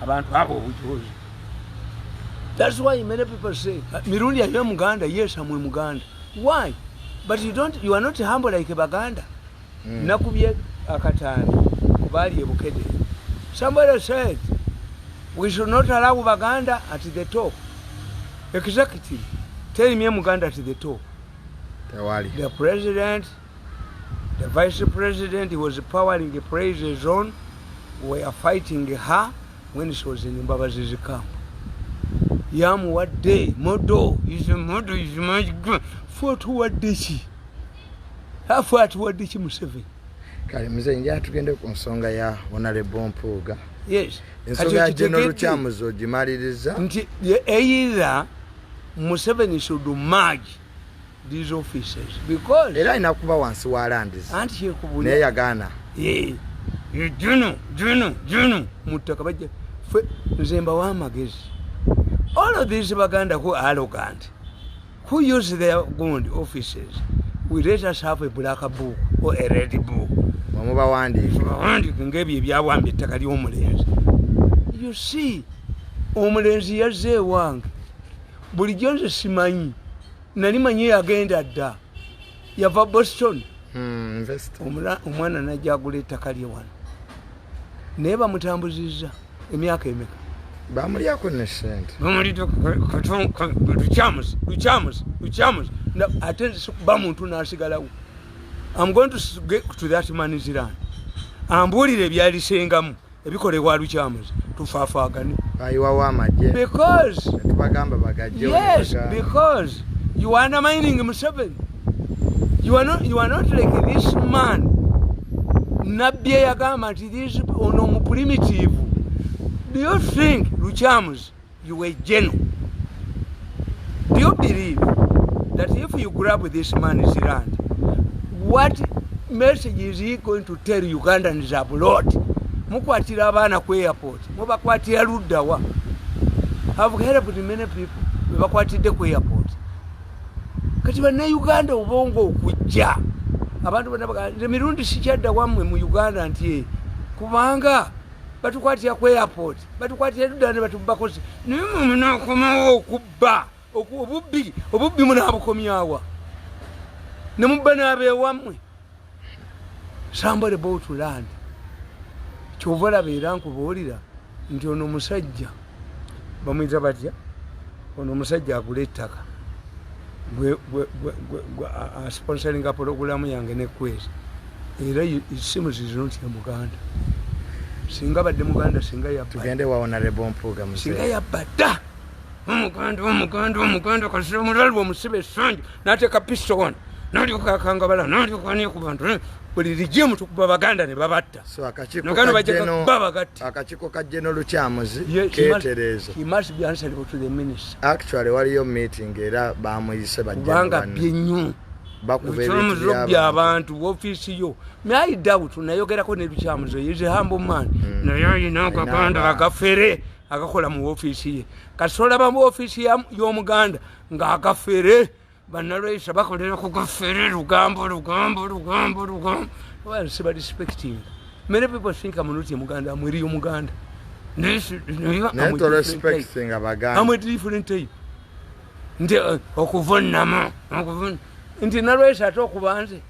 Abantu abo obujozi. That's why many people say, "Mirundi, are you a Muganda?" Yes, I'm a Muganda. Why? But you don't, you are not humble like a Baganda. Nakubye akatambi kubaali ebukedde. Somebody said we should not allow Baganda at the top. Executive. Tell me a Muganda at the top. Tewali. The president, the vice president, he was powering the praise zone, were fighting her when she was in Mbabazi's camp. Yamuwadde model is a model, is my fe. Otuwadde ki? Afe atuwadde ki, Museveni? Kale muzeeyi, njala tugende ku nsonga ya Honorable Mpuuga. Yes. Ensonga ya General Okitegedde Lukyamuzi ogimaliriza. Nti either Museveni should merge these offices because Era alina kuba wansi wa Lands. Anti kyekubulya. Naye yagaana. Juno juno juno mu ttaka bajja fe. Nze mbawa amagezi. All of these Baganda who are arrogant, who use their good offices, we let us have a black book or a red book. Mwemubawandiika. Bawandiike ngaebyo ebyawamba ettaka ly'omulenzi. You see, omulenzi yazze ewange. Bulijjo nze simanyi, nali manyi yagenda dda, yava Boston. Investor. Omwana najja agula ettaka lye wano, naye bamutambuzizza emyaka emeka? Bamulyako ne sente. Lukyamuzi, Lukyamuzi, Lukyamuzi. Ate ba muntu nasigalawo. I'm going to get to that man's land, ambuulire ebyalisengamu ebikolebwa Lukyamuzi, tufaafaagane. Bayiwawo amagye. Because Tubagamba bagajje. Yes, because you are undermining Museveni. You are not like this man. Nabbi eyagamba nti this ono omuprimitive. Do you think, Lukyamuzi, you were general? Do you believe that if you grab this man's land, what message is he going to tell Ugandans abroad? Mukwatira abaana ku airport, mubakwatira luddawa? Have helped many people bebakwatidde ku airport. Kati Bannayuganda, obwongo okujja abantu bonna nze Mirundi sikyadda wammwe mu Uganda nti kubanga batukwatira ku airport, batukwatira ludda ne batubakoze, naye mwe munakomawo okubba. Obubbi munabukomyawa ne mubba n'abeewammwe. Somebody bought land. Kyova olaba era nkubuulira nti ono omusajja bamuyita batya, ono omusajja agula ettaka asponsoringa pologulamu yange nekwezi, era isimu zizino nti Muganda. Singa badde Muganda, singa yabba. Tugende wa Honorable Mpuuga. Singa muzeeyi. Yabba dda. Omuganda, omuganda, omuganda kasira omulalu omusiba essanju n'ateeka pisto wano n'alyoka akangabala n'alyoka ne ku bantu buli rigimu tukuba Baganda ne babatta. So akakiiko Nogano ka bajja babagatta. Akakiiko ka General Lukyamuzi Yes, keetereeza. He must be answerable to the minister. Actually waliyo meeting era bamuyise bajja. Kubanga bye nnyo. Bakuba ebintu Lukyamuzi by'abantu. By'abantu ofiisi yo. I doubt, nayogerako ne Lukyamuzi, is a humble man, naye ayina akaganda Alina agafere agakola mu ofiisi ye. Kasolaba mu ofiisi y'Omuganda ng'agafere bannalwaisa bakolera ku gafere, lugambo, lugambo, lugambo, lugambo. Well, siba respecting. Many people think I'm not a Muganda. I'm really Muganda. Naye Naye I'm a different type. torespectinga Baganda. I'm a different type. Nti okuvunama nti nalwesa ate okuba nze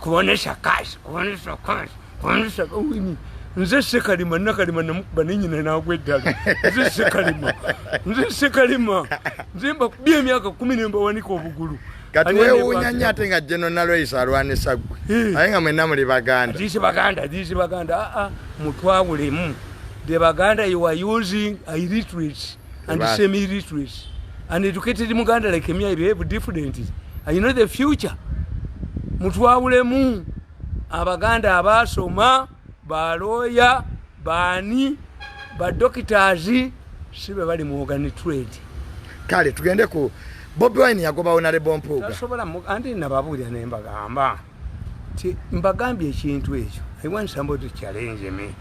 kubonesha cash, kubonesha cash, kubonesha wini. Nze Sekalima, Nakalima namukuba nenyina nagwa eddala. Nze Sekalima, nze Sekalima, nze mbakubye emyaka 10 nembawanika obugulu. Kati Ani weewuunya ane nnyo ate nga General Nalweyiso alwanisa ggwe, Eh. aye nga mwenna muli Baganda. These Baganda, these Baganda, ah, ah, mutwawulemu. The Baganda you are using are illiterates and semi-illiterates. And educated Muganda like me, I behave differently. I know the future. Mutwawulemu. Abaganda abasoma, balooya, baani, badoctors, si be bali mu organ trade. Kale tugende ku Bobi Wine yagoba Honorable Mpuuga. Tasobola anti nababuulira ne mbagamba ti mbagambye ekintu ekyo. I want somebody to challenge me.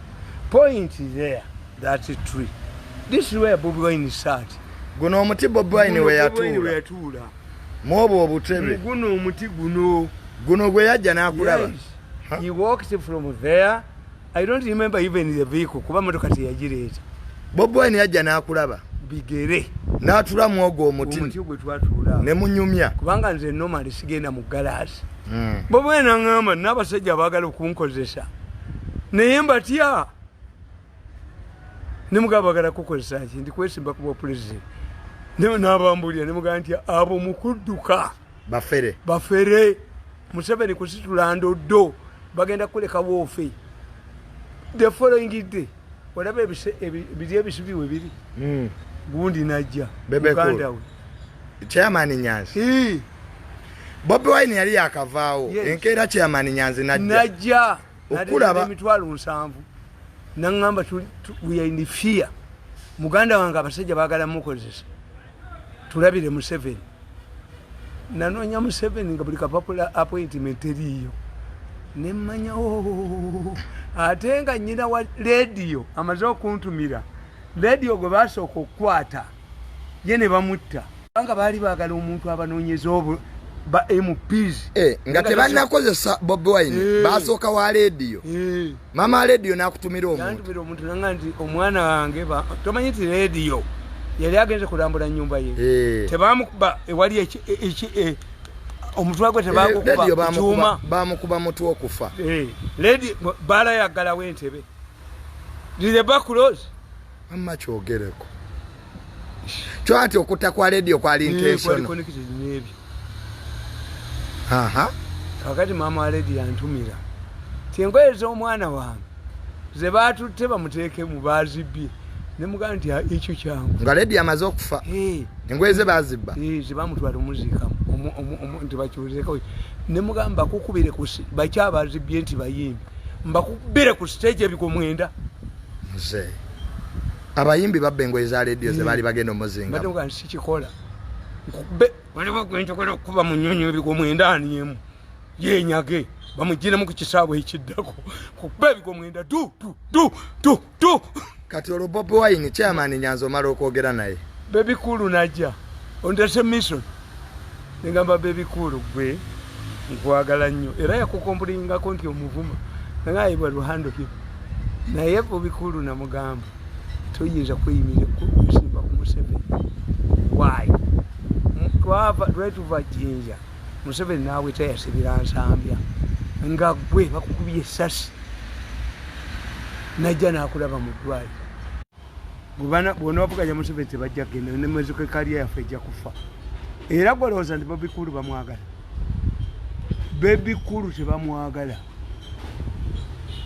Point there, that tree, this is where Bobi Wine sat. Guno omuti Bobi Wine Guno we Bobi Wine we yatuula. Yatuula. Mwobwo obutebe. Guno omuti guno. Guno gwe yajja n'akulaba. Yes. He walked from there. I don't remember even the vehicle, kuba motoka teyagireeta. Bobi Wine yajja n'akulaba bigere n'atula mu ogwo omuti omuti gwe twatuula ne munyumya. Kubanga nze normally sigenda mu galaasi. Bobi Wine aŋŋamba n'abasajja abaagala okunkozesa naye mbatya. Nemugamba bagala kukozesa ki? Ndi kwesimba ku bwa pulezidenti. N'abambulira nemugamba nti abo mukudduka bafere bafere. Museveni kusitula ndoddo bagenda kuleka woofe. The following day olaba biri ebisubi we biri. Gundi najja Bebe muganda Cool. we Chairman Nyanzi. Bobi Wine yali yakavaawo. Yes. Enkeera Chairman Nyanzi najja najja Okulaba- 700,000 naŋŋamba we are in fear. Muganda wange abasajja baagala mukozesa tulabire Museveni. Nanoonya Museveni nga buli kapapula appointment teriiyo nemmanya, "Oh." Ate nga nnyina wa lediyo amaze okuntumira lediyo gwe basooka okukwata ye ne bamutta kubanga baali baagala omuntu abanoonyeza obu ba MPs. Nga tebannakozesa Bobi Wine. Basooka wa lediyo. Mama wa lediyo n'akutumira omuntu. Yantumira omuntu nanga nti omwana wange tomanyi nti lediyo yali agenze kulambula nyumba ye. Tebamukuba ewali omutwe gwe tebagukuba Lediyo kyuma. Bamukuba mutwe okufa. Ledi baala yaggalawo entebe. Did the bar close? Mama kyogereko kyo nti okutta kwa lediyo kwali Kwali intentional. connected n'ebyo. Aha. Kakati maama wa ledi yantumira ti engoye z'omwana wange ze baatutte bamuteekemu bazibbye. Nemugamba nti, "Ah, ekyo kyangu." Nga lediyo amaze okufa engoye ze bazibba. Zebamutwala omuziikamu nti bakyuzeko. Nemugamba bakukubire bakyabazibbye nti bayimbi mbakubire ku stage ebigo 9. Nze abayimbi babba engoye za lediyo ze baali bagenda omuzinga. Mbadde mugamba nti sikikola nkube waliwo gwenjogera okukuba mu nnyonyi ebigo 9 aniemu yenyage bamugiremu ku kisaawe ekiddako kuba ebigo 9 du du du du du. Kati olwo Bobi Wine Chairman Nyanzi omala okwogera naye. Bebe Cool najja ondese mission negamba Bebe Cool gwe nkwagala nnyo era yakukomplingako nti omuvuma nagayibwa luhando him naye Bebe Cool namugamba toyinza kweyimirira kusimba ku Museveni. Why? Twava twetuva Jinja Museveni naawe teyasibira Nsambya nga gwe bakukubye essasi najja n'akulaba mu ddwaliro. Bw'onoovuganya Museveni tebajja kugenda ne musical career yaffe ejja kufa. Era gw'olowooza nti Bebe Cool bamwagala? Bebe Cool tebamwagala.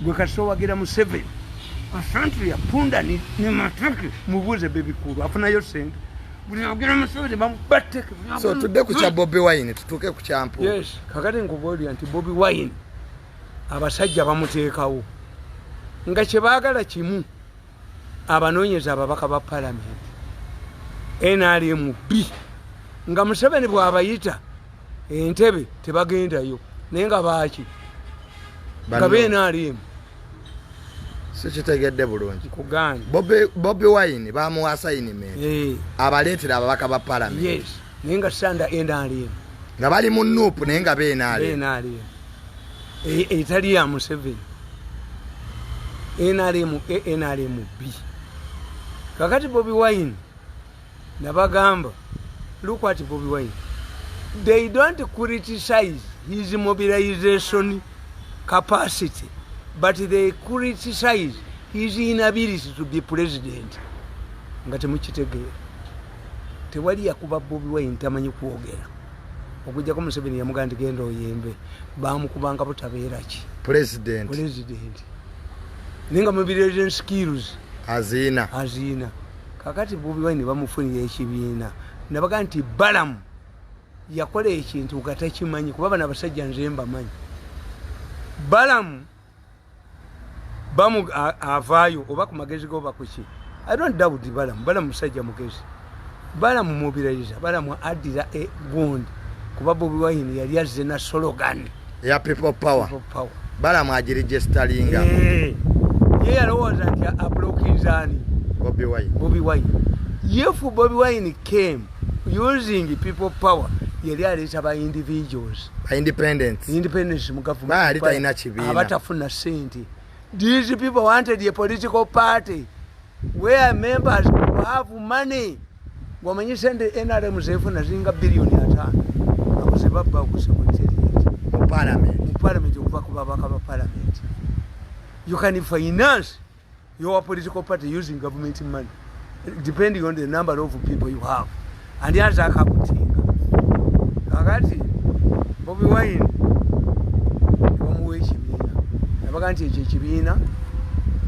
Gwe kasita owagira Museveni asante ya punda ni mateke mubuuze Bebe Cool afunayo ssente. Buli awagira Museveni bamubateke. So tudde ku kya Bobi Wine tutuuke ku kya Mpuuga. Yes, kakati nkubuulira nti Bobi Wine abasajja bamuteekawo nga kye baagala kimu abanoonyeza ababaka ba palamenti NRMB nga Museveni bw'abayita entebe tebagendayo naye nga baaki nga Banno. BNRM. Sikitegedde bulungi. Nkugambye. Bobi Wine bamuwa assignment. Abaleetera ababaka ba palamenti. Yes, naye nga sanda NRM. Nga bali mu NUP naye nga BNRM. BNRM. Etali ya Museveni. NRM A, NRM B. Kakati Bobi Wine nabagamba look at Bobi Wine. They don't criticize his mobilization capacity, but they criticize his inability to be president. Nga temukitegeera. Tewali yakuba Bobi Wine tamanyi kwogera. Okujjako Museveni yamugamba nti genda oyembe. Baamukubanga butabeera ki? President. President. Naye nga mobilization skills aziina. Aziina. Kakati Bobi Wine bamufunira ekibiina. Nabaga nti Balamu yakola ekintu nga takimanyi kuba bano abasajja nze mbamanyi. Balamu avaayo oba ku magezi ge oba ku ki. I don't doubt Balamu. Balamu musajja mugezi. Balamu mobilizer. Balamu addira e gundi. Kuba Bobi Wine yali azze na slogan ya people power. People power. Balamu agiregisteringa. Ye yalowooza nti ablockinza ani? Bobi Wine. Bobi Wine. If Bobi Wine came using people power, yali aleeta ba individuals. Ba independence. Independence mu government. Baali talina kibiina. Abatafuna ssente. These people wanted a political party. where members have money. Wamanyi sente NRM zefuna zinga 5 billion abo zebabba ku secretariat Mu parliament. Mu parliament, okuva ku babaka ba parliament. You can finance your political party using government money depending on the number of people you have. And yaza akakutinga. Kakati Bobi Wine bamuwa ekibiina, nabaga nti ekyo ekibiina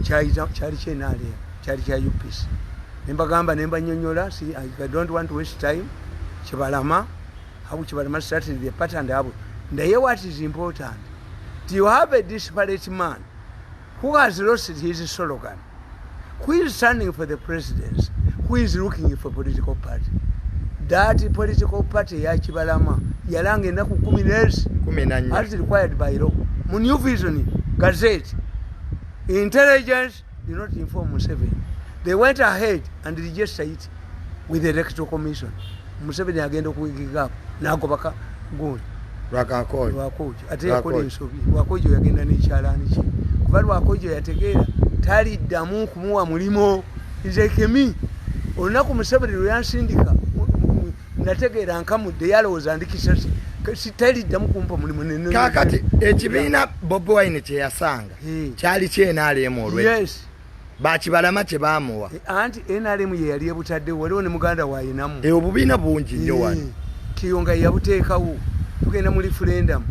kyali kye NRM, kyali kya UPC. Nembagamba, nembanyonyola. I don't want to waste time. Kibalama, how Kibalama started the party and how. Naye what is important, do you have a desperate man who has lost his slogan, who is standing for the presidency, who is looking for political party? That political party ya Kibalama yalanga ennaku 14 14. as required by law mu New Vision Gazette. Intelligence did not inform Museveni. They went ahead and registered it with the Electoral Commission. Museveni agenda okuwigigapo nagobaka gundi. Lwakakoyo. Lwakojo ate yakola Lwakojo. ensobi. Lwakojo yagenda nekyalaani kye, kuba Lwakojo yategeera taliddamu kumuwa mulimo. Nzekemi olunaku Museveni lwe yansindika, nategeera nkamudde, yalowooza ndikisasi, taliddamu kumpa mulimu. Kakati ekibiina Bobi Wine kyeyasanga kyali kye NRM olwe Yes. bakibalama kye bamuwa. Anti NRM ye yali ebutaddewo, waliwo ne muganda waayinamu. Obubiina bungi nnyo wano. Kiyonga yabuteekawo. Tugenda mu referendum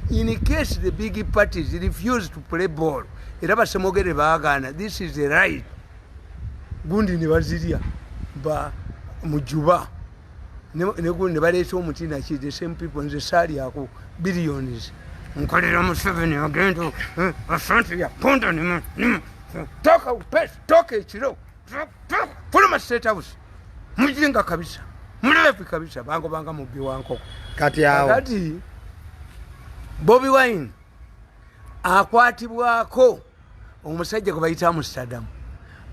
in case the big parties refuse to play ball. Era basemogere baagaana, this is the right gundi, ne bazirya ba mujuba ne gundi ne baleeta omuti naki, the same people. Nze saalyako billions, nkolera Museveni agenda, asante ya punda toka upesi, toka ekiro, toka, fuluma State House, mujinga kabisa, mulevi kabisa, bango banga mubbi wa nkoko. Kati awo Kakati Bobi Wine akwatibwako omusajja gwe bayita Amsterdam.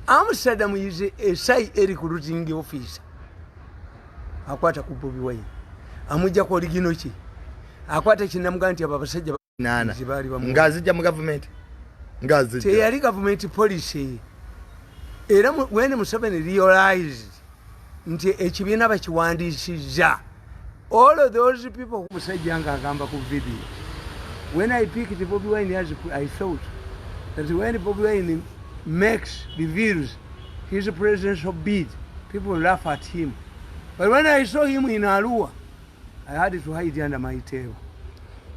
Amsterdam is a CIA recruiting officer. Akwata ku Bobi Wine, amujjako original ki, akwata kinamuga nti abo abasajja nana baali bamu- ng'azijja mu gavumenti, ng'azijja Teyali government policy. Era when Museveni realized nti ekibiina bakiwandiisizza, all of those people, musajja nga agamba ku video, "When I picked Bobi Wine as I thought that when Bobi Wine makes reveals his presidential bid, people laugh at him. But when I saw him in Arua, I had to hide under my table."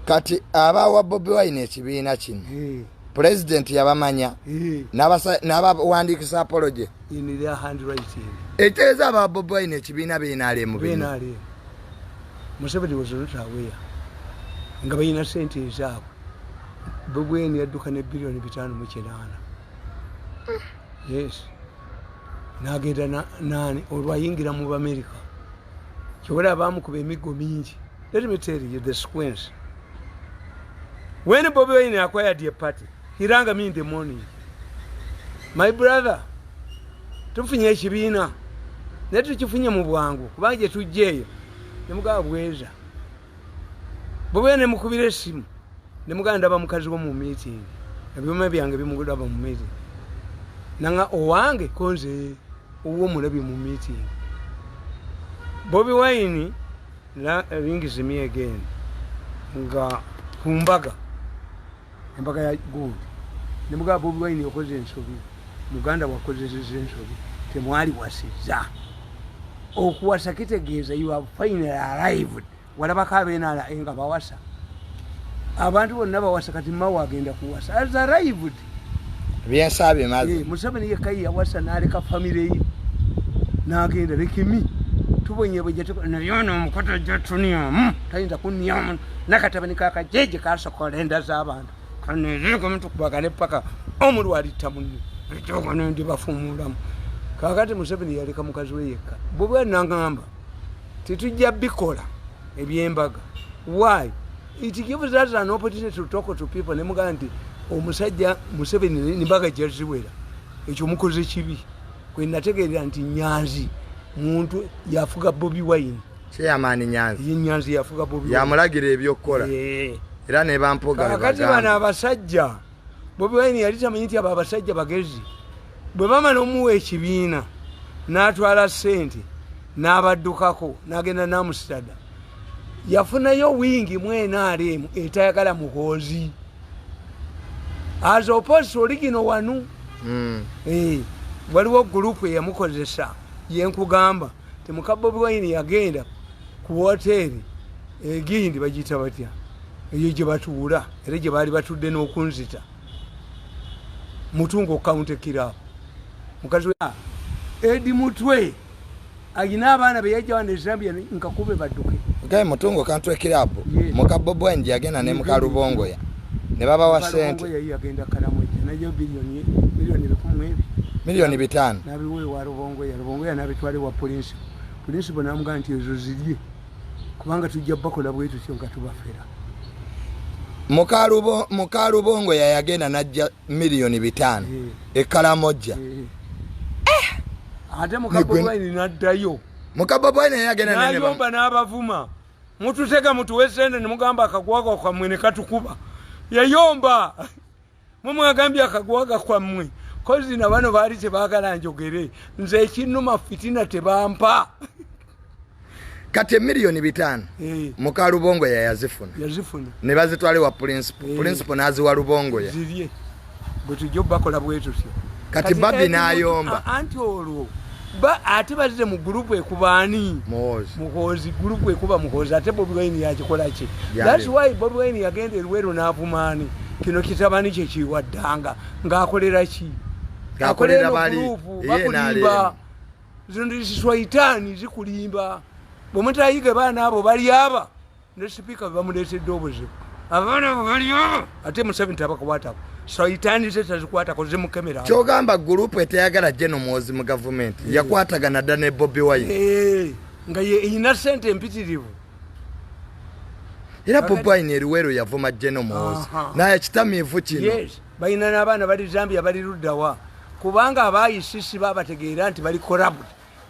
Kati abawa Bobi Wine ekibiina kino, pulezidenti yabamanya n'abawandiikisa apology In their handwriting. Ekitegeeza aba Bobi Wine ekibiina be NRM bino. Benali Museveni was not aware nga balina sente ezaabwe. Bobi Wine yadduka ne 58 billion. Yes, nagenda nani olwo ayingira mu Bamerica, kyobola bamukuba emiggo mingi. Let me tell you the sequence. When Bobi Wine acquired a party, he rang me in the morning, "My brother, tufunye ekibiina, naye tukifunye mu bwangu kubanga gye tujja eyo." Nemugaba bweza bwe nemukubira essimu, nemugamba ndaba mukazi wo mu meeting, ebyuma byange bimugulaba mu meeting. Nanga owange konze owwo omulabye mu meeting. Bobi Wine rings me again nga ku mbaga, embaga ya gold. Nemugamba, "Bobi Wine okoze ensobi, muganda wakozeseza ensobi, temwali wasiza." Okuwasa kitegeeza you have finally arrived. Walabako abenala nga bawasa, abantu bonna bawasa. Kati mawe agenda kuwasa, has arrived. Byensa bimaze. Museveni yekka yawasa n'aleka famire ye n'agenda lekimi tubonyebweje, naye ono omukoto jatunyamu tayinza kunyamu nakatabani kakajeje kasokola enda z'abantu kaneregamutukubagane paka omulwalitta munne ejogono ndibafumulamu. Kakati Museveni yaleka mukazi we yekka. Bwebwa nagamba tetujja bikola ebyembaga. Why? It gives us an opportunity to talk to people. Nemugamba nti omusajja Museveni nembaga jaziwera, ekyo mukoze kibi. Kwe nategeerera nti Nyanzi muntu yafuga Bobi Wine. Chairman Nyanzi. Ye Nyanzi yafuga Bobi Wine. Yamulagira ebyokukola. Era ne bampoga. Kakati bano abasajja, Bobi Wine yali tamanyi nti abo abasajja bagezi. Bwe bamala omuwa ekibiina, n'atwala ssente n'abaddukako n'agenda n'Amsterdam. Yafunayo wingi mu NRM etayagala Muhoozi, as opposed to original wanu. Waliwo gurupu eyamukozesa, yenkugamba temuka Bobi Wine yagenda ku woteeri egindi bagiyita batya eyo gye batuula, era gye baali batudde n'okunzita, Mutungo County Club. Mukazi we Edi Mutwe ayina abaana be yajja wano e Zambia nkakube badduke. Okay, Mutungo Country Club. Yes. Muka Bobi Wine yagenda ne muka Lubongoya ne babawa sente. Yali yagenda Karamoja nayo biliyoni 1000. 5 million. Nabiwe wa Lubongoya, Lubongoya nabitwale wa polisi. Polisi bwe namugamba nti ezo zirye, kubanga tujja bakola bwe tutyo nga tubafera. Muka Lubongoya yagenda najja 5 million e Karamoja. Ate muka Bobi Wine naddayo. Muka Bobi Wine yagenda nayomba n'abavuma, mututega mutuwe sente, nemugamba akagwaga kwammwe ne katukuba. Yayomba, mumwagambye akagwaga kwammwe kozi na bano baali tebaagala njogere. Nze ekinnuma fitina tebampa. Kati 5 million muka Lubongoya yazifuna. Yazifuna. Ne bazitwale wa principal. Principal n'aziwa Lubongoya. Zirye, bwe tujja bakola bwe tutyo. Kati Babi n'ayomba. Anti olwo ate bazze mu gurupu ekubaani? Muhoozi. Muhoozi. Gurupu ekuba Muhoozi, ate Bobi Wine yakikola ki? That's why Bobi Wine yagenda Erweru n'avumaani kino kitabani kye kiwaddanga ng'akolera ki? Ng'akolera bali, gurupu ye bakulimba. NRM. Zino ziswaitaani zikulimba. Bwe mutayiga baana abo bali aba ne sipiika bamuleetedde obuzibu, abaana abo bali aba, ate Museveni tabakwatako, swaitaani ze tazikwatako, zimukemera. Kyogamba gurupu etayagala General Muhoozi mu gavumenti yakwatagana dda ne Bobi Wine. Nga eyina sente empitirivu. Era Bobi Wine Eriweero yavuma General Muhoozi naye kitamiivu kino. Yes, balina n'abaana bali Zambia, bali luddawa, kubanga abayisisi babategeera nti bali corrupt.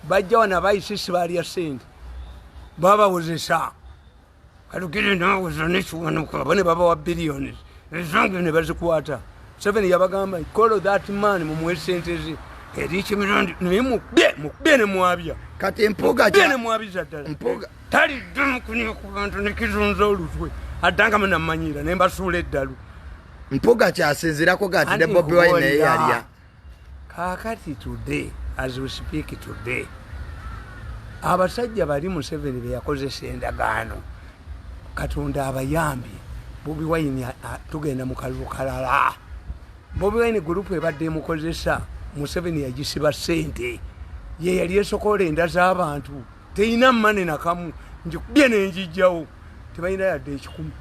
Bajja wano abayisisi balya sente, babawozesa kalugire nawoza nekiwanuka, bo ne babawa billions ezange ne bazikwata. Seven yabagamba, "Call that man, mumuwe sente ze eri kimirundi, naye mukubye, mukubye ne mwabya." Kati Mpuga Mukubye ne mwabiza ddala. Mpuga Talidde mukunia ku bantu nekizunza olutwe, addanga munamanyira ne mbasuula eddalu. Mpuga kyasinzirako gati ne Anti Bobi Wine naye nkubuulira. yalya. Kaakati today, as we speak today, abasajja bali Museveni be yakozesa endagaano, Katonda abayambye. Bobi Wine tugenda mu kalulu kalala. Bobi Wine gurupu ebadde emukozesa, Museveni yagisiba sente, ye yali esokola enda z'abantu, teyina mane nakamu. Njikubye nenjijjawo, tebalina yadde 100,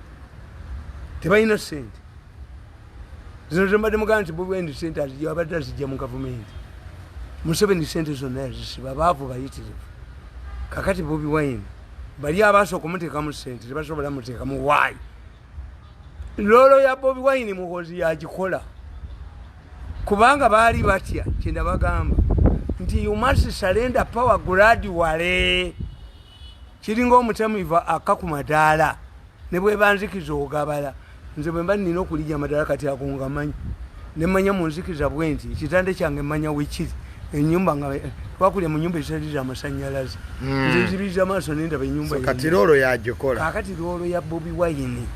tebalina sente. Zino zembadde mugamba nti Bobi Wine sente azijja, abadde azijja mu gavumenti. Museveni sente zonna yazisiba, baavu bayitirivu. Kakati Bobi Wine bali abaasooka omuteekamu sente tebasobola muteekamu. Waayi role ya Bobi Wine Muhoozi yagikola, kubanga baali batya. Kyendabagamba nti you must surrender power gradually. Kiringa omutamiva akka ku madaala, ne bwebanzikiza ogabala. Nze bwe mba nina okulijja amadaala kati ago ngamanyi, nemanya mu nzikiza bwe nti ekitanda kyange mmanya wekiri, enyumba nga twakulya mu nyumba ezitali z'amasanyalaze. Nze nzibiriza amaaso nendaba enyumba. So kati role yagikola. Kakati role ya Bobi Wine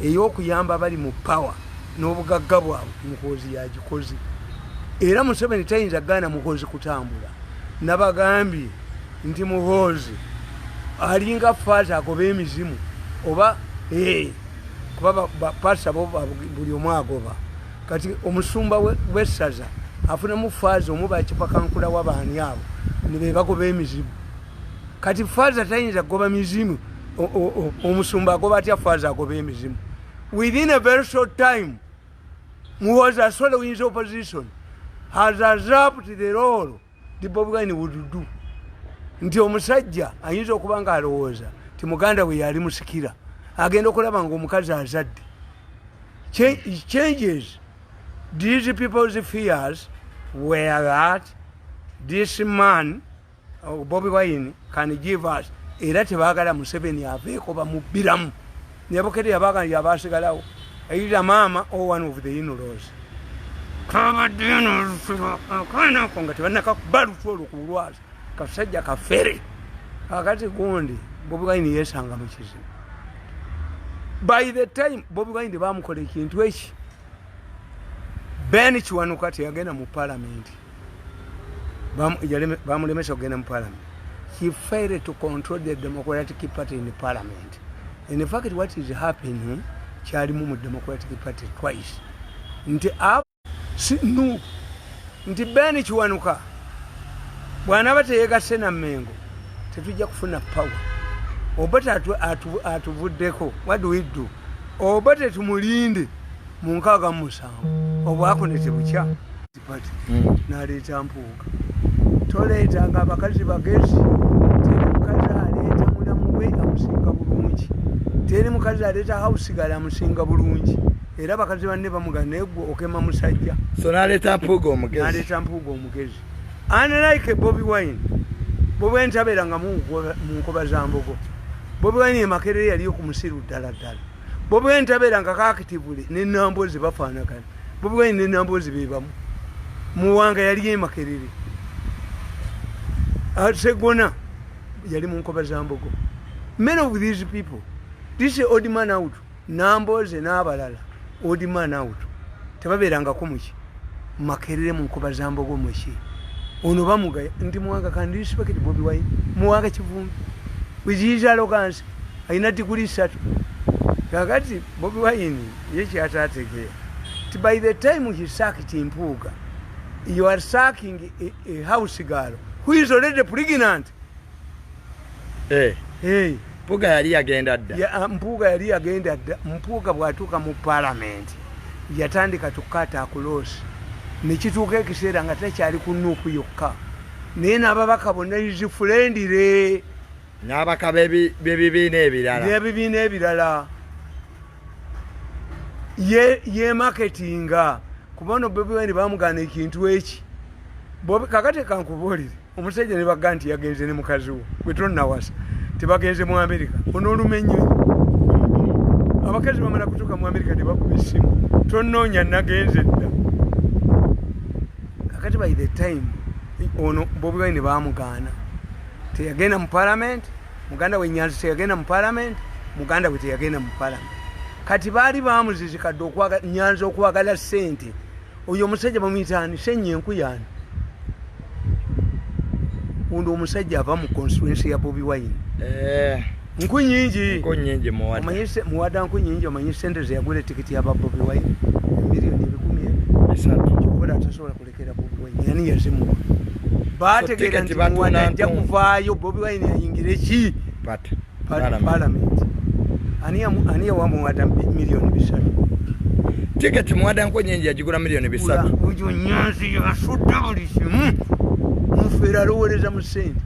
ey'okuyamba abali mu power n'obugagga bwabwe, Muhoozi yagikoze. Era Museveni tayinza gaana Muhoozi kutambula. Nabagambye nti Muhoozi alinga faaza agoba emizimu oba kuba pasa bo buli omu agoba. Kati omusumba w'essaza afunamu faaza omu bakipakankula wabaani abo nibebagoba emizimu. Kati faaza tayinza kugoba mizimu. Omusumba agoba atya faaza agoba emizimu? Within a very short time, Muhoozi swallowing opposition has usurped the role the Bobi Wine would do. Nti omusajja ayinza okuba nga alowooza ti muganda we yali musikira, agenda okulaba nga omukazi azadde. Changes these people's fears were that this man, Bobi Wine, can give us. Era tebaagala Museveni aveeko, bamubbiramu. Nyabokere yabaga yabasigalawo either maama or one of the in-laws. Kabaddeyo n'olusulo akaana ako nga tebannakakuba lutwe olwo ku lwazi, kasajja kafere. Kakati gundi Bobi Wine yeesanga mu kizibu. By the time Bobi Wine bamukola ekintu eki, Ben Kiwanuka teyagenda mu palamenti, bamulemesa okugenda mu parliament. He failed to control the Democratic Party in parliament. In fact, what is happening kyalimu mu Democratic Party twice, nti no, nti Ben Kiwanuka bw'anaaba teyegasse na Mengo, tetujja kufuna power. Oba atuvuddeko, what do we do? Oba tetumulinde mu 67 obwakone tebukya party. N'aleeta Mpuuga. Toleetanga abakazi bagezi. Teri mukazi aleeta mulamu we amusinga bulungi, teri mukazi aleeta house girl amusinga bulungi. Era abakazi banne bamugana, naye gwe okema musajja. So n'aleeta Mpuuga omugezi. N'aleeta Mpuuga omugezi, unlike Bobi Wine. Bobi Wine tabeeranga mu nkoba za mbogo. Bobi Wine emakerere yaliyo ku musiru ddala ddala. Bobi Wine tabeeranga kakitivule nenambozi bafaanagana. Bobi Wine nenambozi bebamu. Muwanga yali emakerere, Segona yali mu nkoba za mbogo. Many of these people, this odd man out, Namboze n'abalala, odd man out, tebabeerangako muki Makerere mu nkoba za mbogo. Muki ono bamugaya nti Muwanga can respect Bobi Wine. Muwanga Kivumbi with his arrogance alina diguli 3. Kakati Bobi Wine ye kyatategeera ti by the time he sacked Mpuuga, you are sacking a house girl who is already pregnant. Eh, hey. Mpuuga yali yagenda dda. Mpuuga yali yagenda dda. Mpuuga bw'atuuka mu parliament yatandika tukata across, nekituuka ekiseera nga takyali ku NUP yokka, naye n'ababaka bonna is friendly. N'abaka b'ebibiina ebirala. N'ebibiina ebirala ye marketinga, kuba ono Bobi Wine bamugaana ekintu eki. Kakati kankubuulire, omusajja ne baga nti yagenze ne mukazi wo gwe tonnawasa, tebagenze mu Amerika, onooluma ennyonyi. Abakazi bamala kutuuka mu Amerika ne bakuba essimu, tonoonya, nagenze dda. Kakati by the time ono Bobi Wine bamugaana, teyagenda mu parliament. Muganda we Nyanzi teyagenda mu parliament, muganda we teyagenda mu parliament. Kati baali bamuzizikadde Nyanzi okwagala ssente. Oyo omusajja bamuyitaani, Senyenku yaani undo omusajja ava mu constituency ya Bobi Wine. Eh, nku nyingi. Nku nyingi, Muwada. Omanyi Muwada nku nyingi. Omanyi sente zeyagula etikiti yaba Bobi Wine? Emiliyoni ebikumi ebi 3. Kyokola atasobola kulekera Bobi Wine, yani yazimuwa. Bategeera Tiketi nti batunda Muwada ajja ntundu. kuvaayo, Bobi Wine ayingire ki? Party. Parliament. Parliament. Ani yawa Muwada miliyoni 300? Tiketi Muwada nku nyingi yagigula miliyoni 300. Oyo Nyanzi yasudde buli kimu. Mufeera alowooleza mu ssente.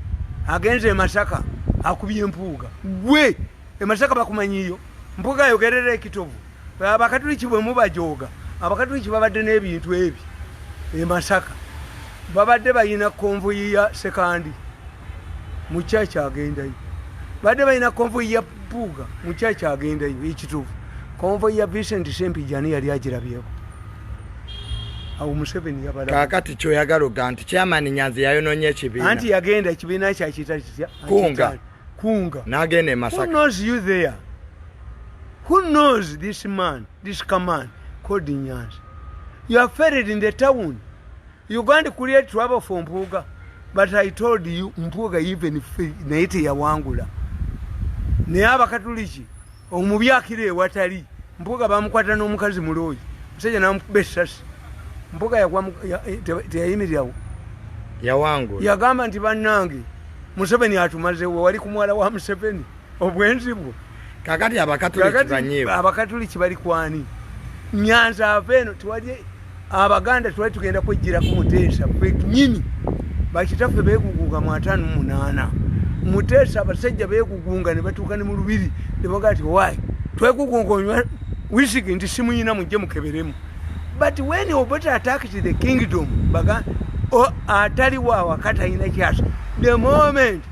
Agenze e Masaka akubye Empuuga. Gwe e Masaka bakumanyiyo? Mpuuga ayogerera ekitovu. Abakatuliki bwe mubajooga, abakatuliki babadde n'ebintu ebi e Masaka, babadde balina convoy ya Sekandi mu kyaki agendayo, badde balina convoy ya Mpuuga mu kyaki agendayo ekituufu. Convoy ya Vincent Sempijani yali agirabyeko awo Museveni yabalaba. Kaakati kyoyagala oga nti chairman Nyanzi yayononye ekibiina. Anti yagenda ekibiina kyakiyita kitya? Kunga. Kunga. N'agenda e Who Masaka. knows you there? Who knows this man, this command called Nyanzi? You are ferried in the town. You going to create trouble for Mpuuga. But I told you, Mpuuga even naye teyawangula. Naye abakatuliki omubi akira ewatali. Mpuuga bamukwata n'omukazi mulooyi, musajja n'amukuba essasi. Mpuuga teyayimirirawo. Yawangula. Yagamba nti bannange, Museveni atumazewo. Wali ku muwala wa Museveni, obwenzi bwo. Kaakati abakatuliki Kakati banyiivu. Abakatuliki bali kwani? Nyanza ava eno, tewali abaganda twali tugenda kwejjirako Muteesa ffe nyini. Bakitaffe beegugunga mu 58. Muteesa abasajja beegugunga ne batuuka ne mu lubiri ne bagaa nti why twegugunga onywa wisiki, nti simuyina, mujje mukeberemu. But when Obote attacked the kingdom, baga atali waawaka talina kyasa. The moment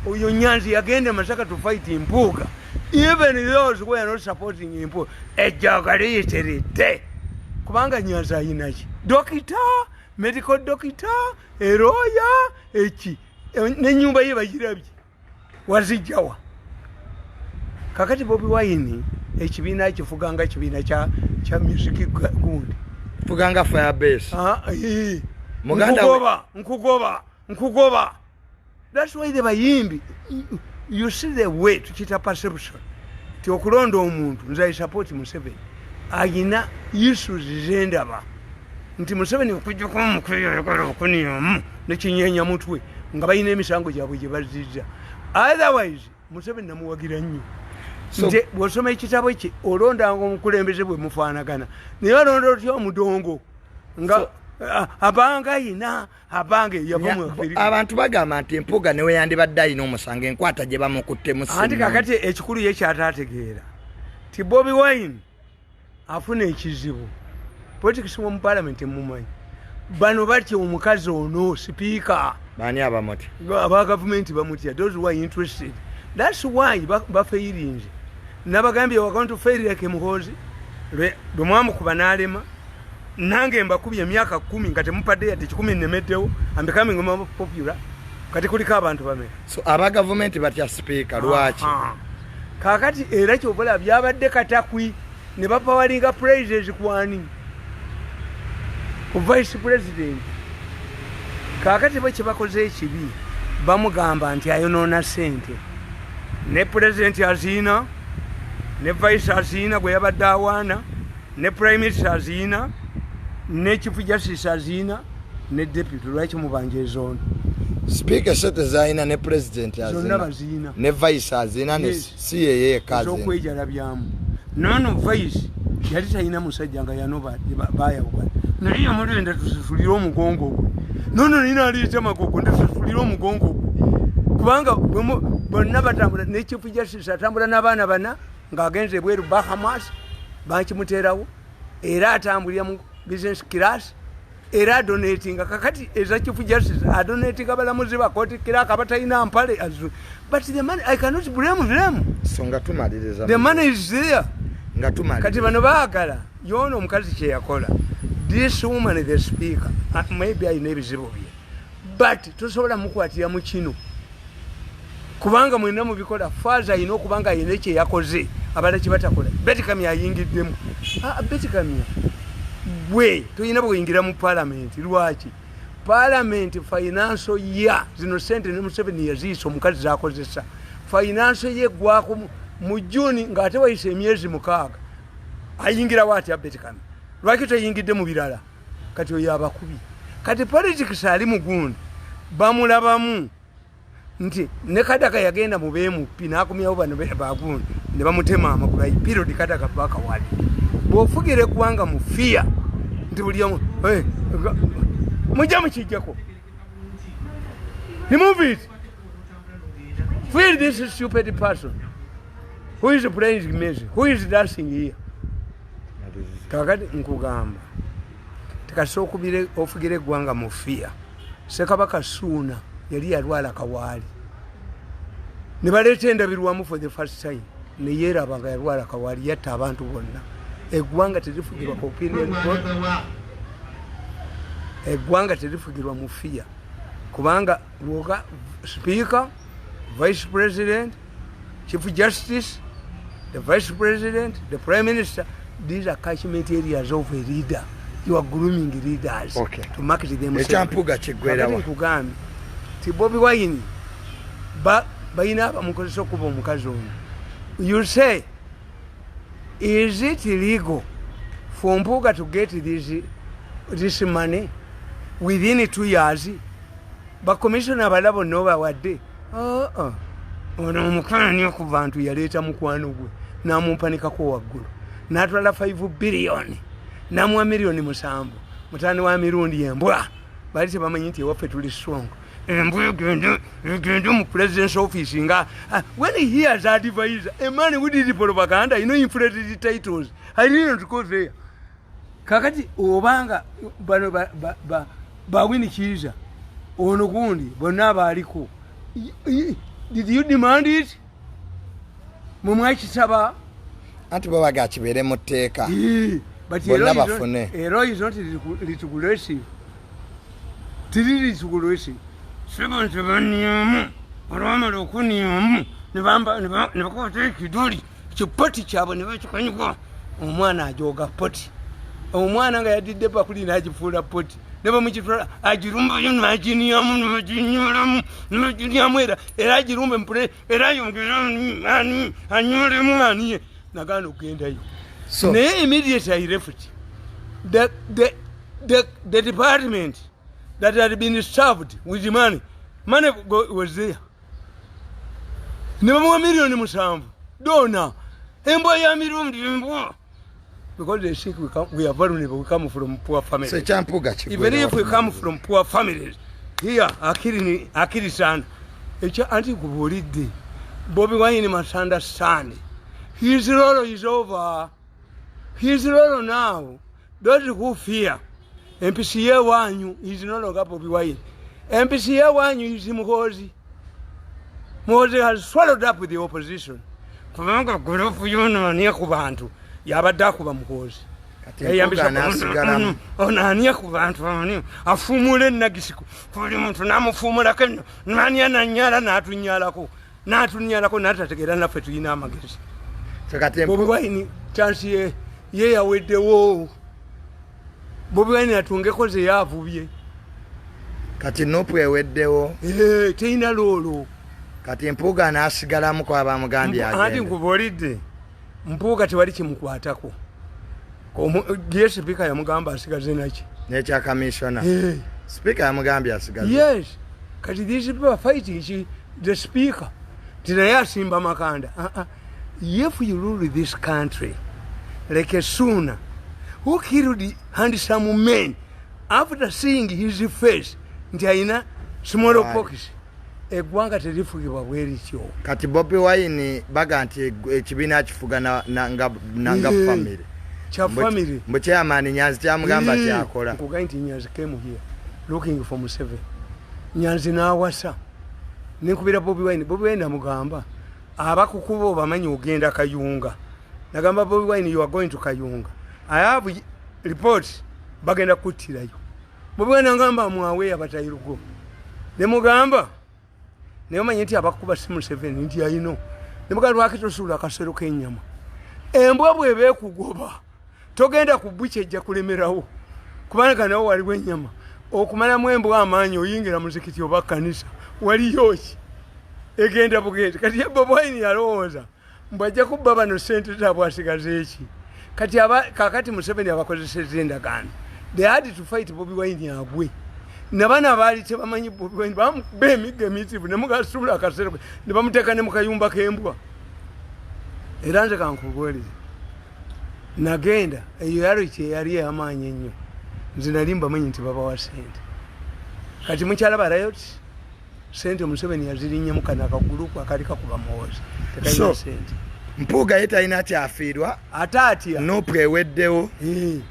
oyo Nyanzi yagenda Masaka to fight Mpuuga, even those who are not supporting Mpuuga, ejjaga liyitiridde, kubanga Nyanzi ayinaki? Doctor, medical doctor, a lawyer, eki nenyumba ye bagirabye, wazijjawa? Kakati Bobi Wine ekibiina kifuga nga kibiina kya music gundi. Fuganga firebase. Ah, eh. Muganda we- Nkugoba, nkugoba, nkugoba. That's why the bayimbi, you see the way tukita perception ti okulonda omuntu. Nze I support Museveni, ayina issues zendaba nti Museveni okujjako omukuyagala okuniyamu nekinyenya mutwe nga balina emisango gyabwe gye bazizza. Otherwise Museveni namuwagira nnyo. Nti bw'osoma ekitabo kye, olondanga omukulembeze bwe mufaanagana, naye olonda otya omudongo nga abanga ayina abanga eyava mu Afirika? Abantu bagamba nti Mpuga newe yandibadde alina omusango, enkwata gye bamukuttemu si Anti nnungi. Kakati ekikulu ye kyataategeera ti Bobi Wine afuna ekizibu. Politics mu parliament mumanyi, bano batya omukazi ono sipiika. Baani abamutya? Aba gavumenti bamutya, those who are interested. That's why bafeirinze. Nabagambye, we're going to fail like Muhozi lwe mwamukuba n'alema. Nange mbakubye emyaka 10 nga temupadde yadde 100, nemeddewo. I'm becoming more popular. Kati kuliko abantu bameka? So aba gavumenti batya sipiika, lwaki? Aha. Kakati era kyobola byabadde katakwi ne bapawalinga praises kwani? Ku vice president. Kakati bwe kyebakoze ekibi, bamugamba nti ayonoona sente, ne president aziina, ne vice aziina gwe yabadde awaana, ne prime minister aziina, ne chief justice aziina, ne deputy. Lwaki mubanja ezono? Sipiika sente zalina, ne president Zonna azina, baziina. Ne vice azina, ne Yes. si yeye azina. Ez'okwejalabyamu. Nono vice yali talina musajja nga yanoba, bayawukana, naye yamulinda tusasulire omugongo gwe. Nono nina aliita magogo, nditusasulire omugongo gwe, kubanga bonna batambula ne chief justice, atambula n'abaana bana ng'agenze ebweru Bahamas, bakimuteerawo, era atambulira mu business class, era adonatinga. Kakati eza chief justice adonatinga balamuzi, bakooti clerk abatalina mpale. But the money, I cannot blame them. So nga tumaliriza, The money is there. Nga tumaliriza, Kati bano baagala yoona omukazi kyeyakola. This woman, the speaker, maybe alina ebizibu bye, but tosobola mukwatira mu kino, kubanga mwenna mubikola. Faaza alina okuba nga alina ekyeyakoze abalala kyebatakola. Beti Kamya ayingiddemu. Ah, Beti Kamya, gwe toyina bweyingira mu palamenti. Lwaki palamenti financial year zino sente ne Museveni yaziisa omukazi zakozesa, financial year eggwako mu Juni, ng'ate wayise emyezi 6, ayingirawo atya Beti Kamya? Lwaki teyingidde mu birala? Kati oyo abakubi. Kati politics ali mugundi, bamulabamu nti ne Kadaka yagenda mu bemupi n'akomyawo bano bagundi ne bamutema amagulu. Period. Kadaka bakawali bw'ofugira eggwanga mu fear nti buli omu mujja mukijjako. Remove it. Feel this stupid person who is playing music, who is dancing here. Kakati nkugamba tikasi ofugira eggwanga mu fear. Ssekabaka Suuna yali yalwala kawaali, ne baleeta endabirwamu for the first time, neyeeraba nga yalwala kawaali, yatta abantu bonna. Eggwanga terifugirwa ku opinion vote. Eggwanga terifugirwa mu fear, kubanga lwoka speaker, vice president, chief justice, the vice president, the prime minister, these are catchment areas of a leader. You are grooming leaders to market themselves. Ekyampuga kiggwerawa? Kakati nkugambye ti Bobi Wine balina abamukozesa okuba omukazi ono. You say, is it legal for Mpuga to get this money within 2 years? Bakomisiona abala bonna obawadde. Ono omukaani ku bantu yaleeta mukwano gwe namumpanikako waggulu, natwala 5 biliyoni, namuwa miliyoni 7. Mutani wa mirundi embwa bali tebamanyi nti ewaffe tuli strong. Embwa egende mu president's office nga when he hears advisor, a man who did propaganda, inflated titles, I didn't go there. Kakati obanga bano bawini Kiiza ono gundi bonna abaaliko, did you demand it? Mwe mwakisaba? Anti babaga kibeere mu tteeka. Ii. But Bonna bafune. a law is not retrogressive. Tiri retrogressive. Sebo nti banyamu, olwamala okunyamu, ne bakwata ekiduli, kipoti kyabwe ne bakikanyuka. Omwana ajoga poti. Omwana nga yadidde bakuli n'agifuula poti. Ne bamukitwala agirumbayo n'aginyamu n'aginyolamu n'aginyamu era agirumbe mpule era ayongere anyolemu aniye nagaana okugendayo. So naye immediately I left the department that had been served with money was there. Ne bamuwa 7 million dona embwa ya mirundi embwa, because they think we are vulnerable, we come from poor families. So ekyampuuga Even if we come from poor families here, akiri ni akiri sana ekyo anti kubuulidde. Bobi Wine must understand his role is over. His role now, those who fear MPC yewanyu is no longer Bobi Wine. MPC yewanyu is Muhoozi. Muhoozi has swallowed up the opposition, kubanga group yononie ku bantu yabadde akuba Muhoozi. Kati Mpuuga n'asigalamu. Ono ania ku bantu, ani afuumula enagisi buli muntu n'amufuumulako eno nania nanyala n'atunyalako n'atunyalako n'atategeera naffe tulina amagezi. So kati Bobi Wine chance ye yaweddewo. Bobi Wine atungeko ze yaavubye. Kati NUP eweddewo. Eh, terina loolo. Kati Mpuuga n'asigalamu kwa bamugambye Anti agende. Nkubuulidde, Mpuuga tewali kimukwatako. Ye sipiika yamugamba asigaze naki? N'ekya kamishona. Eh. Sipiika yamugambye asigaze. Yes, kati these people are fighting the speaker ti naye asimba makanda. Uh-uh. If you rule this country like a Suna who killed handsome men after seeing his face nti ayina smallpox, eggwanga terifugibwa bwerityo. Kati Bobi Wine baga nti ekibiina kifuga nga Eh, family. Kya family. Mbu chairman Nyanzi kyamugamba kyakola. Nkugaye nti Nyanzi came here looking for Museveni. Nyanzi n'awasa nenkubira Bobi Wine. Bobi Wine amugamba abakukuba obamanyi ogenda Kayunga. Nagamba Bobi Wine, "You are going to Kayunga, I have reports bagenda kuttirayo." Bobi Wine agamba mwawe abatayirugo nemugamba naye omanye nti abakuba si Museveni, nti ayino nemugamba lwaki tosuula akasero k'ennyama, embwa bweba ekugoba togenda ku bukya ejja kulemerawo kubanga nawo waliwo ennyama. Okumalamu embwa amaanyi oyingira muzikiti oba kanisa waliyo ki egenda bugenzi. Kati ye Bobi Wine yalowooza mbw ajja kubba bano sente zaabwe asigaze eki. Kati kakati Museveni abakozeseza endagaano. They had to fight Bobi Wine agwe nabano abaali tebamanyi Bobi Wine bamukuba emiggo emiyitirivu nemugasuula akasero ne bamuteeka ne mu kayumba k'embwa. Era nze kankubuulire, nagenda eyo yali kyeyali ey'amaanyi ennyo. Nze nali mbamanyi nti babawa sente. Kati mukyalaba riot sente Museveni yazirinnyamu kano akagulupu akali kakuba Muhoozi tekalina sente. Mpuuga ye talina kyafiirwa. Ate atya? NUP eweddewo. Eh,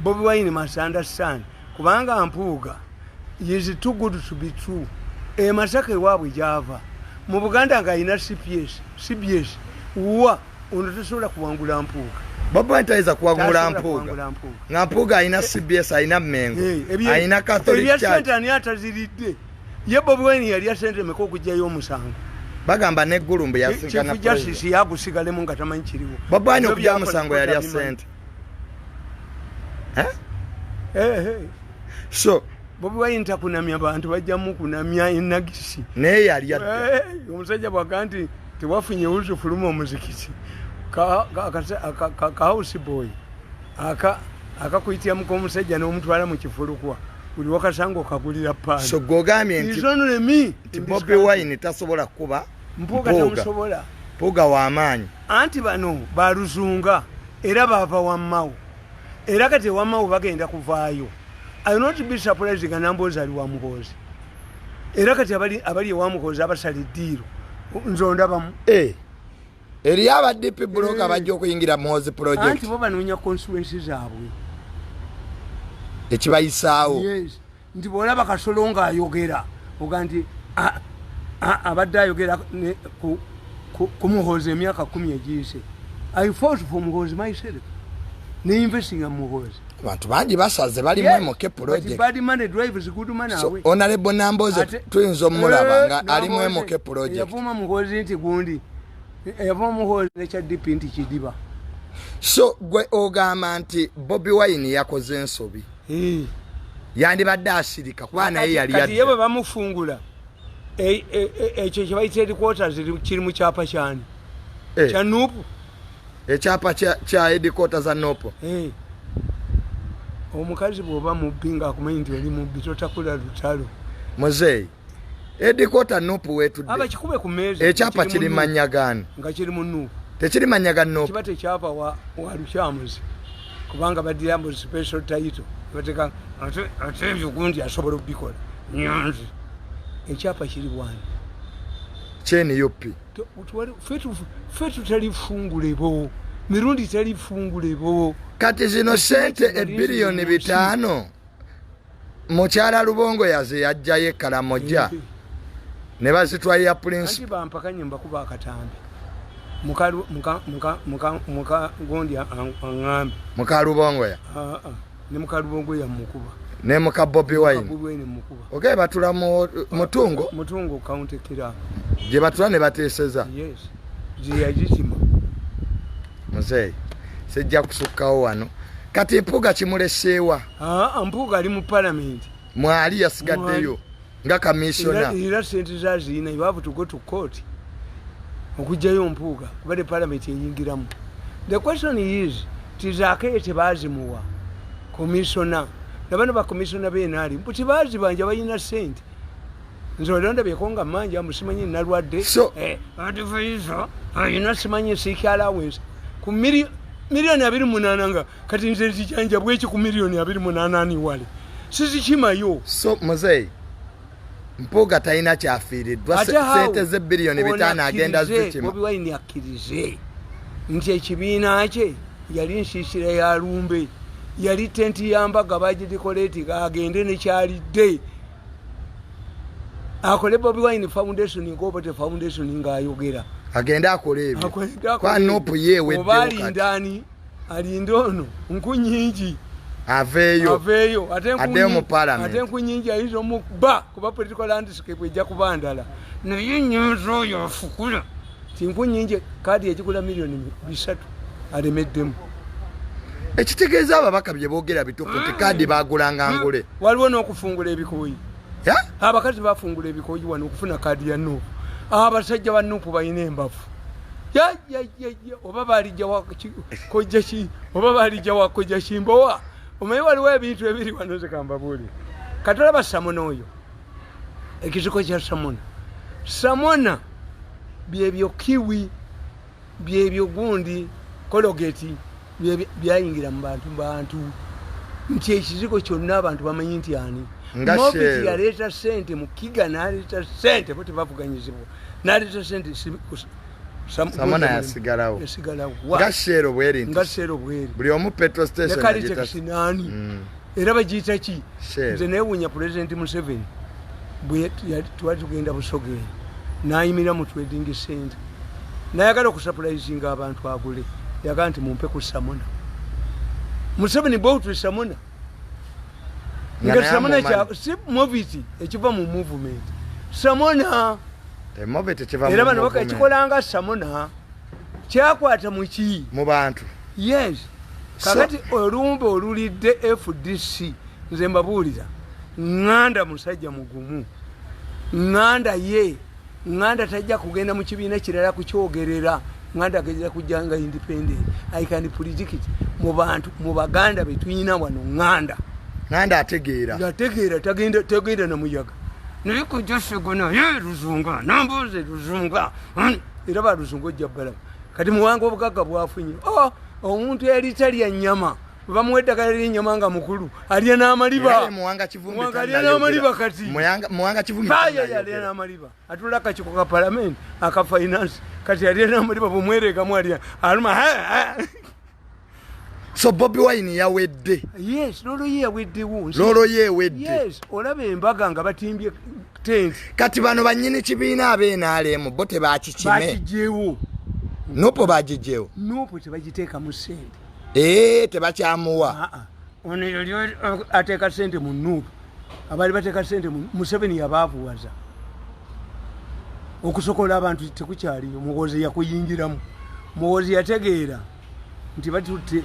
Bobi Wine must understand kubanga Mpuuga is too good to be true. E Masaka ewaabwe gyava mu Buganda ng'alina CPS CBS wa ono tasobola kuwangula Mpuuga. Bobi Wine tayinza kuwangula Tasobola Mpuuga. kuwangula Mpuuga. Nga Mpuuga alina CBS, alina Mengo, Eh, alina Catholic ebya Church. sente ani ataziridde? Ye Bobi Wine yalya sente meka okugjayo omusango? Bagamba neggulu mbu yasinkana Chief president. Justice yagusigalemu nga tamanyi kiriwo. Bobi Wine Ebyo okugyayo byakola omusango yalya tabimanyi. sente. Eh? Eh, eh. So Bobi Wine takunamya bantu, bajjamu kunamya enagisi. Naye yalya dda. Eh, omusajja bwaga nti tewafunye wuzu fuluma omuzikiti, ka house boy akakuyitiramu k'omusajja n'omutwala mu kifulukwa buli wakasanga okagulira paani. So gwogambye nti He's only me nti in this Bobi country. Wine tasobola kuba Mpuuga Mpuuga. tamusobola. Mpuuga w'amaanyi. Anti bano baluzunga era bava wammawo, era kati ewammawo bagenda kuvaayo. I will not be surprised nga Namboozi ali wa Muhoozi, era kati abali ewa Muhoozi abasala eddiiro nze ondabamu. Eh, eriyo aba DP bloc Eh. bajja okuyingira Muhoozi project. Anti bo banoonya constituency zaabwe. Ekibayisaawo. Yes, nti bwolaba Kasolo ng'ayogera oga nti abadde ayogera ku Muhoozi emyaka 10 egiyise. I fought for Muhoozi myself. Ne investinga mu Muhoozi. Abantu bangi basaze bali mu MK project. Bad money drives good money away. Honorable Namboze tuyinza omulaba nga ali mu MK project. Yavuma Muhoozi nti gundi, yavuma Muhoozi nekya DP nti kidiba. So gwe ogamba nti Bobi Wine yakoze ensobi, yandibadde asirika kuba naye yali kati ye bwe bamufungula, ekyo kye bayita headquarters kiri mu kyapa kyani? Kya NUP. Ekyapa kya headquarters za NUP. Omukazi bw'oba mubbi ng'akumanyi nti oli mubbi, totakula lutalo. Muzeeyi, headquarter NUP weetudde. Abakikube ku mmeeza. Ekyapa kiri mannya gaani? Nga kiri mu NUP. Tekiri mannya ga NUP. Kiba tekyapa wa Lukyamuzi, kubanga baddira mbu special title. Bateeka ate ebyo gundi asobola okubikola. Nyanzi. Ekyapa kiri bwani? Kye NUP. Ffe tutalifungulebo. Mirundi talifungulebo. Kati zino sente 5 biliyoni mukyala Lubongo yaze yajjayo Ekkalamojja ne bazitwalira principal. Anti bampakanye mbakuba akatambi. Muka gundi aŋŋambe. Muka Lubongoya. Ne muka Lubongoya mukuba. Ne muka Bobi Wine. Bobi Wine mukuba. Okay, batula mu Mutungo. Mutungo County Club. Gye batula ne bateeseza. Yes. Gye yagitima. Muzeeyi, sijja kusukkawo wano. Kati Mpuuga kimuleseewa? Mpuuga ali mu palamenti. Mwali yasigaddeyo nga kamishona. Era sente zazirina, you have to go to court okugjayo Mpuuga, kuba ne palamenti eyingiramu. The question is, tizaake tebazimuwa komishona, nabano bakomishona benali mbu tebazibanja, balina sente. Nze olondabyeko nga manja musimanyi nalwadde, advisor ayina simanyi sick allowance ku 28 miliyoni, nga kati nze nzijanja bweki ku 28 miliyoni aniwale sizikimayo. So muzeeyi, Mpuuga talina kyafiiriddwa, sente ze 5 biliyoni agenda zikima. Bobi Wine akkirize nti ekibiina kye yali nsiisira ya lumbe, yali tenti yambaga bagidecorate, agende nekyalidde akole Bobi Wine Foundation ng'Obote Foundation ng'ayogera. Agende akole ebyo kwa NUP yeeweddewo. Oba alindani, alinde ono nku nyingi. Aveeyo. Aveeyo ate addeyo mu parliament. Ate nku nyingi ayinza omukuba, kuba political landscape ejja kuba ndala, naye nyinza oyo afukula ti nku nyingi kaadi egigula 3 miliyoni alemeddemu. Ekitegeeza ababaka bye boogera bituufu nti kaadi bagulanga ngule. Waliwo n'okufungula ebikooyi. Abakazi bafungula ebikooyi wano okufuna kaadi ya NUP. Abasajja ba NUP balina embavu, oba balijja kojja ki, oba balijja wa kojja Kimbowa. Omanyi waliwo ebintu ebiri wano, nze kambabuulire. Katolaba Samona oyo, ekiziko kya Samona. Samona byebyo kiwi, byebyo gundi Colgate byayingira mu bantu nti ekiziko kyonna abantu bamanyi nti ani. Moviti yaleeta sente mukiga, naleeta sente bo tebavuganyizibwa, naleeta sente. Samona yasigalawo nga Shell bweri. Nga Shell bweri. Buli omu petrol station. Ne nani, era bagiyita ki? Nze newuunya President Museveni bwe twali tugenda Busoga, nayimira mu trading center, nayagala okusurprisinga abantu agule, yagaa nti mumpe ku Samona. Museveni bought Samona nga Samona si Movit ekiva mu movement Samona. Era bano bakakikolanga Samona kyakwata muki? Mu bantu. Yes. Kakati olumbe olulidde FDC, nze mbabuulira, ŋŋanda musajja mugumu, ŋŋanda ye ŋŋanda tajja kugenda mu kibiina kirala kukyogerera. Ŋŋanda agenda kujja nga independent. I can predict mu bantu, mu Baganda betuyina wano, ŋŋanda Ŋŋanda ategeera. Yategeera, tagenda, tagenda na muyaga. Naye kujja Segona ye Luzunga, Nambuze Luzunga, era baluzunga ojja balaba. Kati Muwanga obugagga bwafunye, oh, omuntu yali talya nnyama, bamuwa eddagala ly'ennyama nga mukulu alya n'amaliba. Muwanga Kivumbi. Alya n'amaliba kati. Muwanga Kivumbi alya n'amaliba, atula akakiiko ka palamenti aka finance, kati alya n'amaliba, bumweregamu alya aluma. So Bobi Wine yawedde. Yes, role ye yaweddewo. Role ye ewedde. Yes, olaba embaga nga batimbye tent. Kati bano bannyini kibiina ab'NRM bo tebakikime? Bakigyewo. NUP bagigyewo. NUP tebagiteekamu sente. Tebakyamuwa. Ono yali ateeka sente mu NUP, abaali bateeka sente mu Museveni yabaavuwaza. Okusokola abantu tekukyaliyo. Muhoozi yakuyingiramu. Muhoozi yategeera nti batutte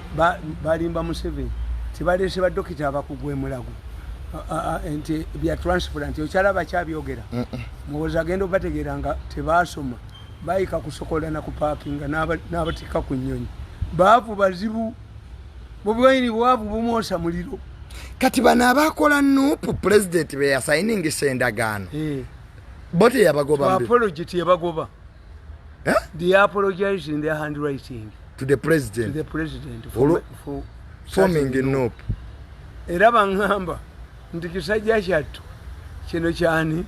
balimba Museveni, tibaleese badokita abakugu emulago nti bya transplant okyalaba kyabyogera. Muhoozi agenda obategeera nga tebasoma, bayika kusokola na kupaakinga n'abatikka ku nnyonyi. Baavu bazibu. Bobi Wine bwavu bumwosa muliro. Kati bano abakola NUP, pulezidenti be yasayiningisa endagaano, bo teyabagoba? Apology teyabagoba. Eh? They apologize in their handwriting to the president, to the president for forming NUP. Era baŋŋamba nti kisajja kyattu kino kyani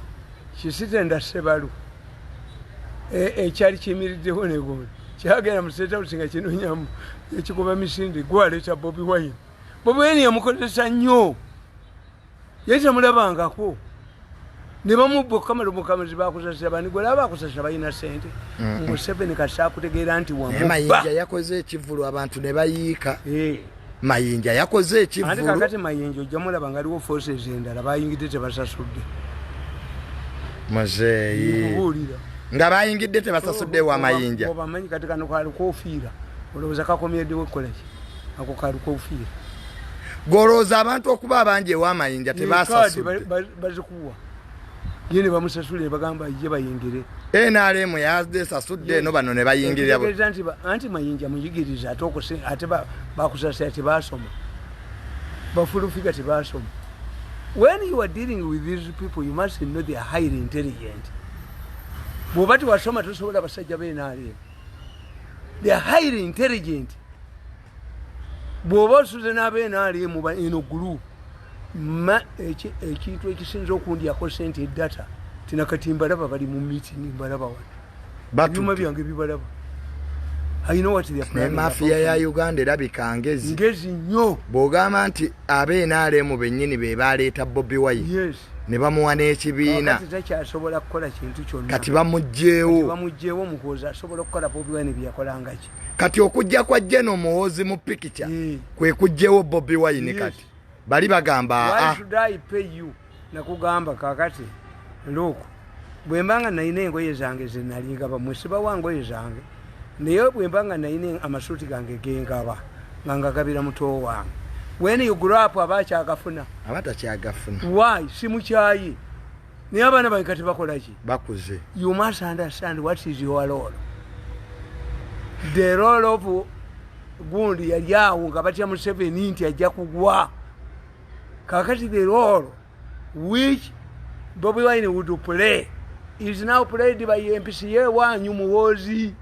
kisitenda Sebalu ekyali kiyimiriddewo negondi kyagenda mu State House nga kinonyamu ekikuba misinde gwaleeta Bobi Wine. Bobi Wine yamukozesa nnyo, ye temulabangako ne bamubba okukamala omukamuzi. Bakusasira bani? Gwalaba bakusasira balina sente. Museveni kasi akutegeera nti Naye wamubba. Mayinja yakoze ekivulu, abantu ne bayiika. Mayinja yakoze Ate ekivulu. Kakati Mayinja ojja mulaba nga aliwo forces endala bayingidde tebasasudde. Muzeeyi. Nkubuulira. Nga bayingidde tebasasudde wa Mayinja. Obamanyi kati kano kalukofiira, olowooza kakomyeddewo ekkolaki ako kalukofiira? Golowooza abantu okuba abangi ewa Mayinja tebasasudde? Bazikuwa ye ne bamusasula, bagamba ye bayingire. NRM yazde esasudde eno, bano ne bayingirira. Ekitegeeza nti anti Mayinja muyigiriza ate ate bakusasira tebasoma, bafulufiga tebasoma. When you are dealing with these people, you must know they are highly intelligent. Bw'oba tewasoma tosobola basajja b'NRM, they are highly intelligent. Bw'oba osuze n'ab'NRM eno group, ekintu ekisinza okundyako sente eddata tinakati mbalaba bali mu meeting, mbalaba wano, ebyuma byange bibalaba. I know what they are Ne planning mafiya about. Ya Uganda erabika ngezi. Ngezi nnyo. Bw'ogamba nti ab'NRM bennyini be baleeta Bobi Wine ne bamuwa n'ekibiina. Kakati takyasobola kukola kintu kyonna. Kati bamuggyeewo. Bamuggyeewo. Muhoozi asobola okukola Bobi Wine byeyakolanga ki? Kati okujja kwa General Muhoozi mu pikica kwe kuggyewo Bobi Wine. Kati bali bagamba Why aa should I pay you? Nakugamba kakati look, bwe mba nga nalina engoye zange zenalingaba, mwe sibawa ngoye zange, naye bwe mba nga nalina amasuuti gange gengaba nga ngagabira muto wange, when you grow up aba akyagafuna. Aba takyagafuna. Why simukyayi? Naye abaana bange kati bakolaki? Bakuze. You must understand what is your role. The role of gundi yali awo nga batya Museveni nti ajja kugwa. Kakati the role which Bobi Wine would play is now played by MPC yewanyu Muhoozi.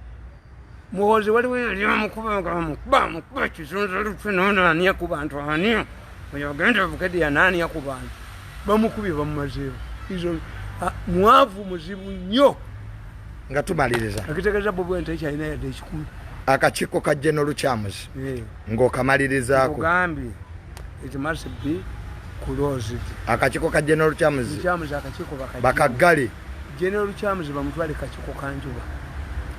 Muhoozi waliwo yali amukuba nga amukuba amukuba kizunzalutwe ku bantu, ani oyo agenda Bukedde yanaania ku bantu, bamukubye bamumazeewo. Mwavu muzibu nnyo. Nga tumaliriza, akitegeeza Bobi Wine tekyalina yadde 100. Akakiiko ka General Lukyamuzi ng'okamalirizaako. Nkugambye, it must be closed. Akakiiko ka General Lukyamuzi. Lukyamuzi akakiiko bakagye. Bakaggale. General Lukyamuzi bamutwale kakiiko ka Njuba,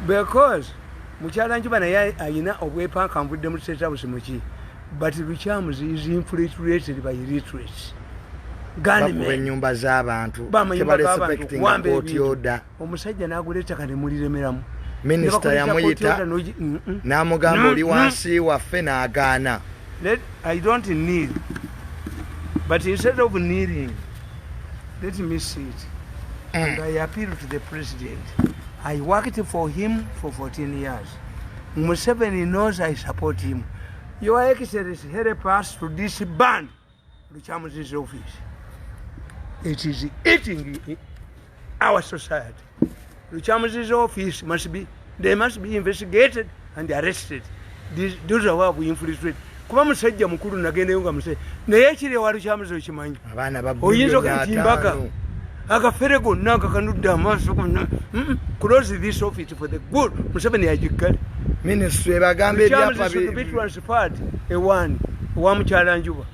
because mukyala Njuba naye ayina obwepanka, nvudde mu State House muki, but Lukyamuzi is infiltrated by illiterates. Bakuba Gunmen. ennyumba z'abantu. Bamayumba g'abantu, Tebarespectinga kuwamba court ebintu. order. Omusajja n'agula ettaka ne muliremeramu. Minisita Ne bakuleeta yamuyita court order n'amugamba oli wansi waffe, n'agaana. I don't kneel, but instead of kneeling, let me sit. And I appeal to the president. I worked for him for 14 years. Museveni knows I support him. Your Excellency, help us to disband Lukyamuzi's office. It is eating our society. Lukyamuzi's office must be, they must be investigated and arrested. Those are who infiltrate. Kuba musajja mukulu nagendayo nga musajja, naye ekiri ewa Lukyamuzi okimanyi. Abaana ba Oyinza biliyoni okati mbaga 50. Akafere gonna akakanudde amaaso gonna. Close this office for the good. Museveni agiggale. Minisitule bagamba ebyapa Lukyamuzi should be transferred ewani, ewa mukyala Njuba.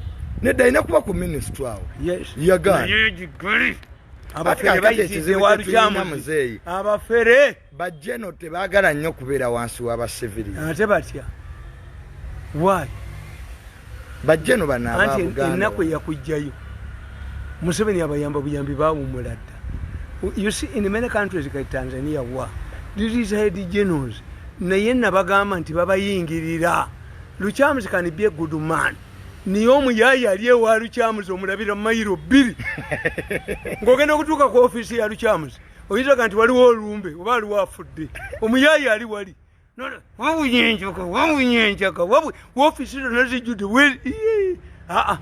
Nedda, alina kuba ku minisitule awo. Yes. Yagaana. Naye giggale. Ate Abafere kakati bayitidde ekizibu wa kye tulina, Lukyamuzi. muzeeyi, Abafere. Bajeno tebaagala nnyo kubeera wansi w'abasivili. Ate batya? Why? Bajjeno bano aba Anti Buganda. Ennaku eyakugjayo Museveni abayamba buyambi, bawumula dda. You see, in many countries like Tanzania, wa these head generals, naye nabagamba nti babayingirira. Lukyamuzi can be a good man, niye omuyayi ali ewa Lukyamuzi omulabira mayiro 2. Ng'ogenda okutuuka ku ofiisi ya Lukyamuzi, oyinzaga nti waliwo olumbe oba aliwo afudde. Omuyayi ali wali wawunyenjaka, wawunyenjaka, ofiisi zonna zijjudde. Aa.